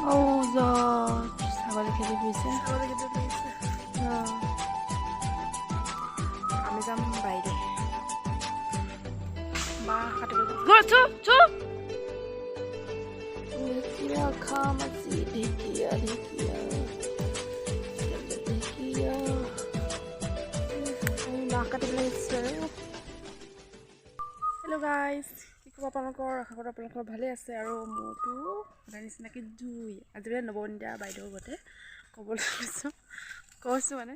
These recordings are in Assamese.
ছাগলী খেদি ফুৰিছে। আমি যাম বাৰীলৈ বাঁহ কাটিব। ঢেকীয়া খাম আজি, ঢেকীয়া ঢেকীয়া ঢেকীয়া। বাঁহ কাটিবলৈ আহিছোঁ আৰু। হেল্ল' গাইজ, কি খবৰ আপোনালোকৰ? আশা কৰোঁ আপোনালোকৰ ভালেই আছে। আৰু মোৰতো সদায় নিচিনাকৈ জুই। আজি মানে নৱনীতা বাইদেউৰ গতে ক'বলৈ লৈছোঁ, কৈছোঁ মানে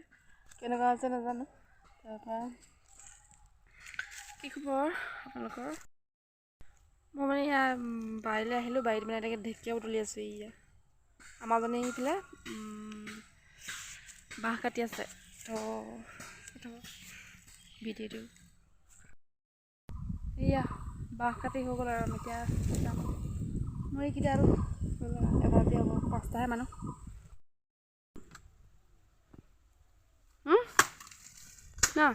কেনেকুৱা আছে নাজানো। তাৰপৰা কি খবৰ আপোনালোকৰ? মই মানে ইয়াৰ বাৰীলৈ আহিলোঁ। বাৰীত মানে এনেকৈ ঢেকীয়া বুটলি আছোঁ। এয়া আমাৰজনী আহি পেলাই বাঁহ কাটি আছে। তো ভিডিঅ'টো এয়া বাঁহ কাটি হৈ গ'ল আৰু আমি এতিয়া যাম। মোৰ এইকেইটা আৰু এভাজি হ'ব, 5টাহে মানুহ। না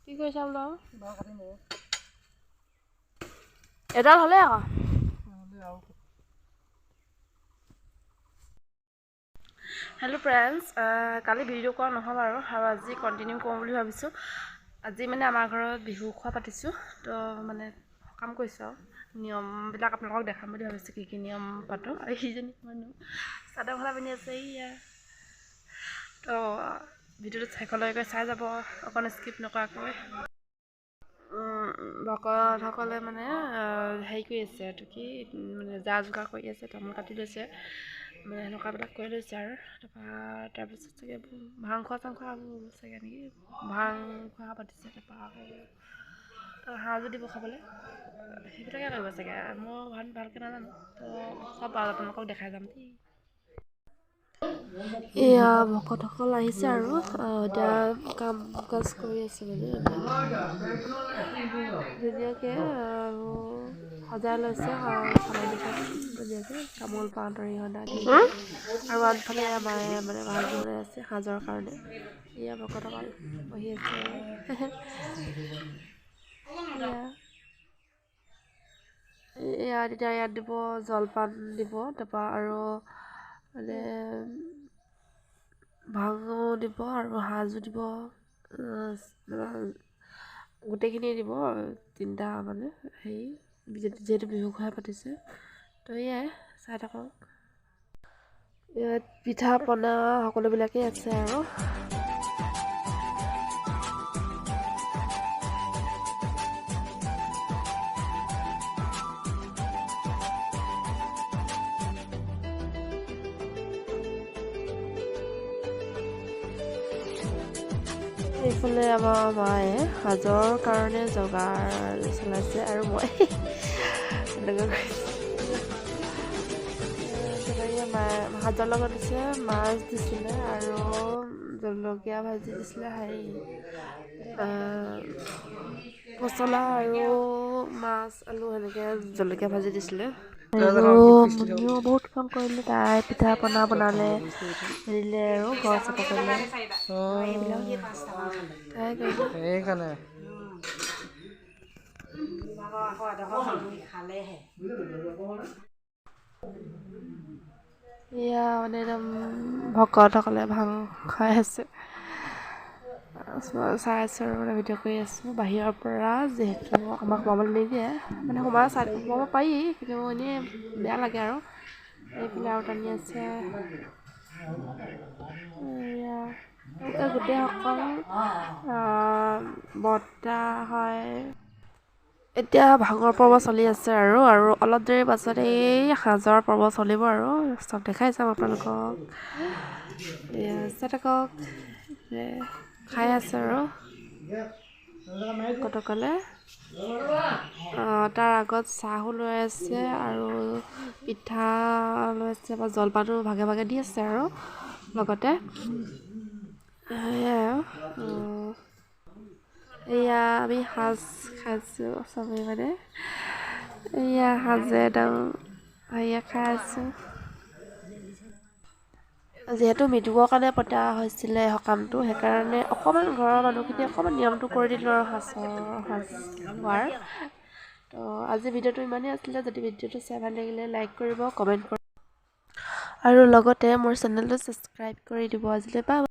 কি কৰিছা বোলো? এডাল হ'লে আকৌ। হেল্ল' ফ্ৰেণ্ডছ, কালি ভিডিঅ' কৰা নহ'ল আৰু আজি কণ্টিনিউ কৰোঁ বুলি ভাবিছোঁ। আজি মানে আমাৰ ঘৰত বিহু খোৱা পাতিছোঁ, তো মানে সকাম কৰিছোঁ আৰু নিয়মবিলাক আপোনালোকক দেখাম বুলি ভাবিছোঁ, কি কি নিয়ম পাতোঁ। আৰু সেইজনী মানুহ চাদৰ মেখেলা পিন্ধি আছে এইয়া। তো ভিডিঅ'টো শেষলৈকে চাই যাব, অকণ স্কিপ নকৰাকৈ। ভকতসকলে মানে হেৰি কৰি আছে, এইটো কি মানে যা যোগাৰ কৰি আছে, তামোল কাটি লৈছে, মানে সেনেকুৱাবিলাক কৰি লৈছে আৰু। তাৰপৰা তাৰপিছত চাগে ভাং খোৱা চাং খোৱা হ'ব চাগে নেকি, ভাং খোৱা পাতিছে। তাৰপৰা আকৌ সাজো দিব খাবলৈ, সেইবিলাকে কৰিব চাগে। মই ভালকৈ নাজানো, তো চব আপোনালোকক দেখাই যাম দেই। এয়া ভকতসকল আহিছে আৰু এতিয়া কাম কাজ কৰি আছে, মানে ধুনীয়াকৈ আৰু সজাই লৈছে ধুনীয়াকৈ তামোল পাণ অৰিহণা দি। আৰু আনফালে মায়ে মানে ভাত বনাই আছে সাজৰ কাৰণে। এয়া ভকতসকল বহি আছে। এয়া তেতিয়া ইয়াত দিব জলপান দিব, তাৰপৰা আৰু মানে ভাঙো দিব আৰু সাজো দিব, গোটেইখিনি দিব 3টা মানে হেৰি, যিহেতু বিহু খুৱাই পাতিছে। তো এয়াই চাই থাকক। ইয়াত পিঠা পনা সকলোবিলাকেই আছে আৰু। এইফালে আমাৰ মায়ে সাজৰ কাৰণে যোগাৰ চলাইছে আৰু মই এনেকুৱা কৰিছোঁ। মায়ে সাজৰ লগত দিছে মাছ দিছিলে আৰু জলকীয়া ভাজি দিছিলে, হেৰি পচলা আৰু মাছ আলু সেনেকৈ জলকীয়া ভাজি দিছিলে। আৰু মুনিও বহুত কাম কৰিলে, তাই পিঠা পনা বনালে, মেলিলে আৰু ঘৰ চাফা কৰিলে, তাই কৰিলে। এয়া মানে একদম ভকতসকলে ভাং খাই আছে, চাই আছোঁ আৰু মানে ভিডিঅ' কৰি আছোঁ বাহিৰৰ পৰা। যিহেতু আমাক সোমাবলৈ নিদিয়ে, মানে সোমাই চাই সোমাব পাৰি, কিন্তু এনেই বেয়া লাগে আৰু। এইফালে আৰু টানি আছে। এয়া গোটেইসকল বৰ্তা হয়। এতিয়া ভাঙৰ পৰ্ব চলি আছে আৰু আৰু অলপ দেৰিৰ পাছত এই সাজৰ পৰ্ব চলিব আৰু চব দেখাই যাম আপোনালোকক। এয়া চাই থাকক, খাই আছে আৰু ভকতসকলে। তাৰ আগত চাহো লৈ আছে আৰু পিঠা লৈ আছে বা জলপানো ভাগে ভাগে দি আছে আৰু লগতে। সেয়াই আৰু এয়া আমি সাজ খাইছোঁ চবেই, মানে এয়া সাজে একদম সেয়া খাই আছোঁ। যিহেতু মৃতকৰ কাৰণে পতা হৈছিলে সকামটো, সেইকাৰণে অকণমান ঘৰৰ মানুহখিনি অকণমান নিয়মটো কৰি দিলোঁ আৰু সাজ খোৱাৰ। তো আজি ভিডিঅ'টো ইমানেই আছিলে। যদি ভিডিঅ'টো চাই ভাল লাগিলে লাইক কৰিব, কমেণ্ট কৰিব। আৰু লগতে মোৰ চেনেলটো ছাবস্ক্ৰাইব কৰি দিব। আজিলৈ বাই।